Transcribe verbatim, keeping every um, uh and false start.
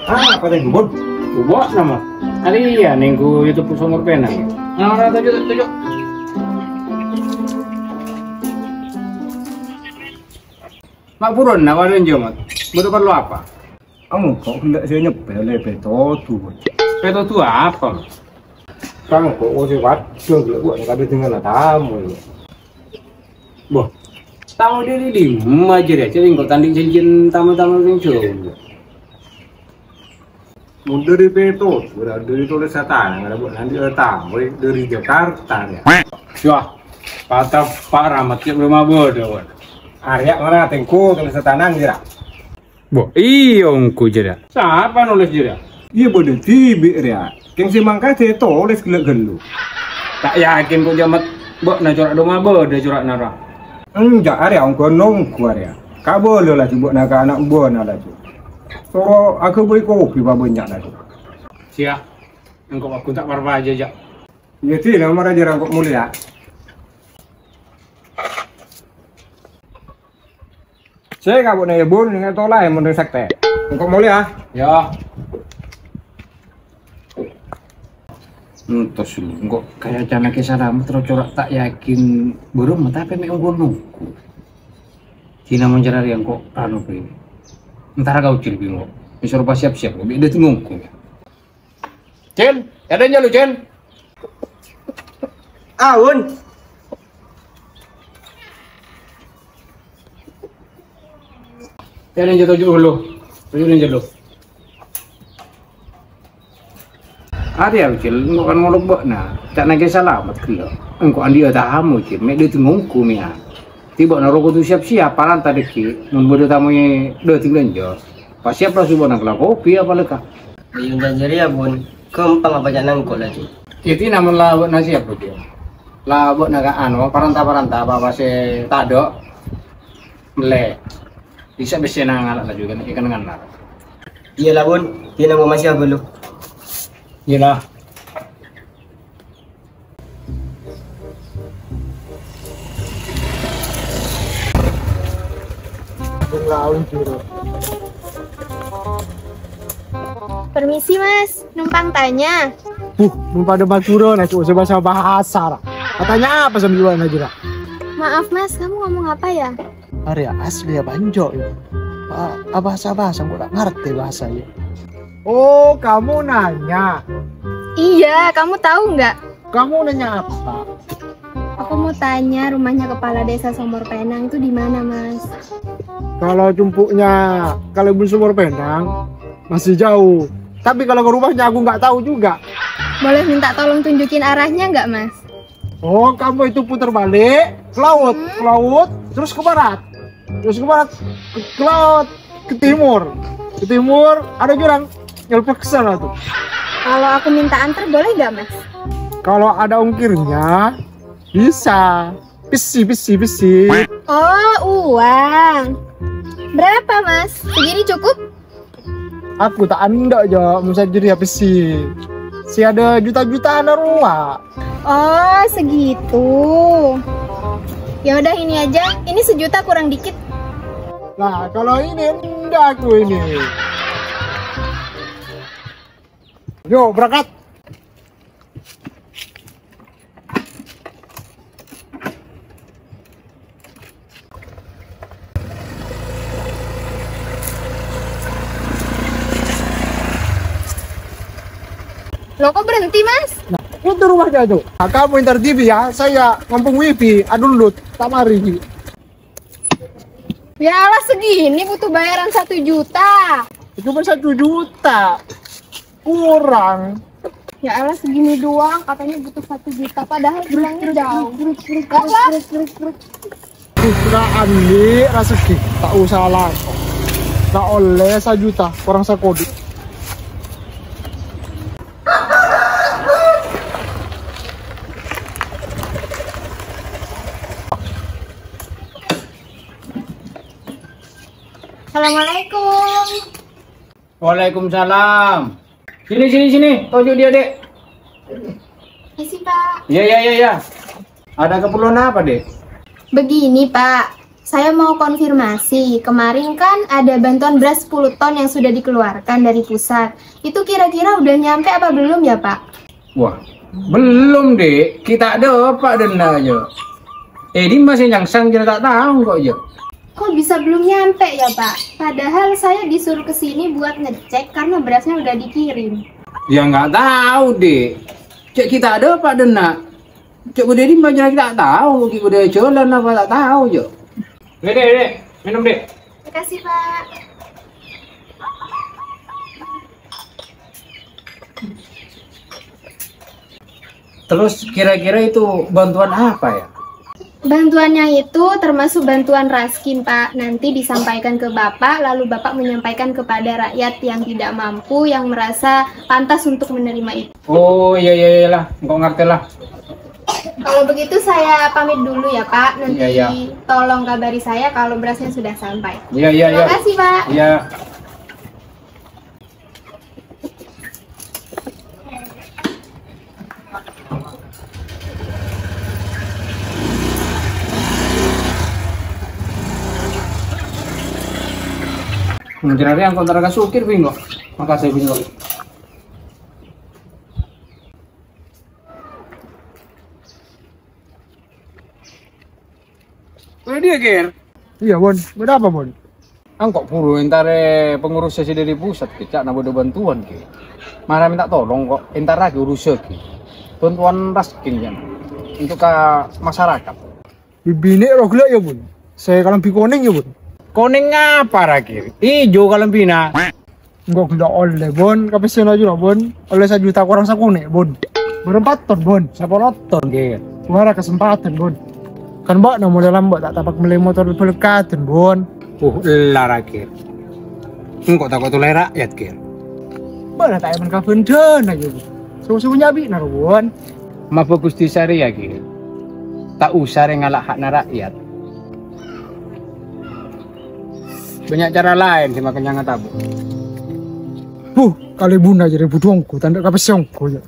Ah, apa tadi, Bun? Buat nama. Ari ya, nenggu itu Somor Penang. Nah, nah, tuju, tuju. Mak buron, nah, waduh, Jomot. Butuh perlu apa? Engko' ghellâ' sè nyebbhâl Petodu, Bun. Petodu apa? Kan engko' sè waduh, ghellâ' buwâ' kadhi dhingghâl tamoy. Boh, tamoy dâri dimma jârèya, cè' engko' ta' andi' jhânjhiyân tamoy-tamoy rèng jhâu. Mon dâri Petodu, dâri Tolè Satana, ngara buwâ' andi' tamoy dâri Jakarta, ya. Wah, patappa' ramat cè' belum abâdâ, Bun. Arèya' mara tèngko Tolè Satana, ngira. Bo, iyâ ongghu jârèya. Sapa nolès jârèya? Iyâ bâdâ dhibi' rèya. Kèng sè mangkadhâ ètolès ghellâ' ghâllu. Ta' yakin ko' jhâ' met bâ'na cora' dâ' mabâdâ cora'na ra. Enjâ' arèya ongghu-ongghu arèya. Kabâlâ laju bâ'na ka ana' buwâna laju. Soro aghâbây kopi pabânnya' laju. Siya, engko' aku ta' parpajâ, jâ'. Iyâ, dina mara jârèya engko' molèya. Sè kabuna ya, Bun, neng tola ya, mon rèng saktè. Engko' molèya, ah. Ya. Entos lu, engko' kaya cana ke salamet, terus cora' ta' yakin. Burung, tapi mè' engko' nunggu. Dina mon cara rèya engko' anu, Pi. Entara kau cil, Pi, engko'. Disuruh pas siap-siap, engko'. Bi' dâ' nunggu. Cil, ada yang jalu, Cil? Aun. Ada yang jatuh dulu. Ada yang jatuh. Arèya, Cil, engko' kan ngolok bâ'na. Ca'na ke salamet ghellâ'. Engko' andi'â tamoy, Cil. Mè' dâ' nunggu, mèya. Tibâ naro kodhu siap-siap, paranta dhâggi'. Mon bâdâ tamoy dâteng lanjhâ. Pas siap langsung bâ'na kala kopi apa leka. Biyung jâjâ rèya, Bun. Ghâmpang apa ca'na engko' laju. Iyâ, dina mon la bâ'na siap, Bun. La bâ'na ka anu, paranta-paranta apa-apa sè tadâ'. Mellè. Bisa bessèna ngala' laju kan, ikan ngala'. Iyâ la, Bun. Dina mon masih abâ lu. Iyâ la. Permisi, Mas, numpang tanya. Buh, numpang ada Madura, nah, cuma bahasa bahasa lah. Katanya apa sama Iwan aja lah? Maaf, Mas, kamu ngomong apa ya? Arèya asli ya, Banjo, ya. Ah, bahasa-bahasa, nggak ngerti bahasa, ya. Oh, kamu nanya. Iya, kamu tahu nggak? Kamu nanya apa? Aku mau tanya, rumahnya kepala desa Somor Penang itu di mana, Mas? Kalau cumpuknya Kalèbun Somor Penang, masih jauh. Tapi kalau ke rumahnya aku nggak tahu juga. Boleh minta tolong tunjukin arahnya nggak, Mas? Oh, kamu itu putar balik, ke laut, ke laut, terus ke barat. Terus ke barat, ke, ke laut, ke timur. Ke timur, ada jurang, nyelpek ke sana tuh. Kalau aku minta antar, boleh nggak, Mas? Kalau ada ongkirnya, bisa. Pèssè, pèssè, pèssè. Oh, uang. Berapa, Mas? Segini cukup? Aku ta' endâ', Jo, mon sajârèya pèssè. Sè ada juta-jutaan rowa. Oh, segitu. Ya udah, ini aja. Ini sejuta kurang dikit. Nah, kalau ini endâ' aku ini. Yo, berangkat. Loh, kok berhenti, Mas? Nah, itu rumahnya tuh. Nah, kamu entar T V ya, saya ngempung wifi, adulut, tak mari. Ya Allah, segini butuh bayaran satu juta. Cuma satu juta. Kurang. Ya Allah, segini doang, katanya butuh satu juta, padahal bilangnya jauh. Lah, lah. Kurang, Andi, rezeki. Tak usah lah. Tak oleh sajuta, kurang sakodi. Assalamualaikum. Waalaikumsalam. Sini, sini, sini. Toju' dia, Dek. Isi, Pak. Ya, ya, ya, ya. Ada keperluan apa, Dek? Begini, Pak. Saya mau konfirmasi, kemarin kan ada bantuan beras sepuluh ton yang sudah dikeluarkan dari pusat. Itu kira-kira udah nyampe apa belum ya, Pak? Wah, belum, Dek. Kita ada apa denna aja. Eh, ini masih nyangsang, kita tak tahu kok, Jo. Kok bisa belum nyampe ya, Pak? Padahal saya disuruh ke sini buat ngecek karena berasnya udah dikirim. Ya, nggak tahu, Dek. Cek kita ada apa denna. Cek Bude di mana kita tak tahu, kita Bude jalan apa tak tahu, Jo. Dek, Dek, Dek, minum, Dek. Makasih, Pak. Terus kira-kira itu bantuan apa ya? Bantuannya itu termasuk bantuan raskin, Pak. Nanti disampaikan ke Bapak, lalu Bapak menyampaikan kepada rakyat yang tidak mampu, yang merasa pantas untuk menerima itu. Oh, iya, iya, iyalah, engkau ngerti lah. Kalau begitu saya pamit dulu ya, Pak. Nanti Iya, iya. tolong kabari saya kalau berasnya sudah sampai. Iya, iya, Terima iya. kasih, Pak. Iya. Mungkin hari yang kontra ka Sukir, Bingo. Makasih, Bingo. Weh, dia, Ger. Iya, Bon. Ada apa, Bon? Engko' buru entara pengurus sesi dari pusat, Ki. Ca'na bâdâ bantuan, Ki. Mara minta tolong kok, entarraghi urusan, Ki. Bantuan raskin, kan. Untuk ka masyarakat. Bibine' roglak ya, Bon. Saya kalambhi koneng ya, Bon. Koneng apa, Rakir? Ijo kalambhina. Engko' gella' olle, Bon. Kapèssèna jârèya, Bon. Olle sajuta korang sakone', Bon. Berempat ton, Bon. Sapolo ton, Ger. Wara kesempatan, Bon. Kan bâ'na molaè lambâ' ta' tapak mellè motor bâlâkadhân, Bon. Uh, ella, Rakir. Engko' tako' tolè rakyat, Ger. Bâ'na ta' èman kabhendhâna, Ger. Sewu-sewu nyabi'na, Bon. Mabâ Gusti sarèya, Ger. Ta' osa rè ngala' hakna rakyat. Bânnya' cara laèn sè makennyanga tabu. Huh, kalèbunna jârèya budhongku, tandhâ kapèssè ongghu, ya.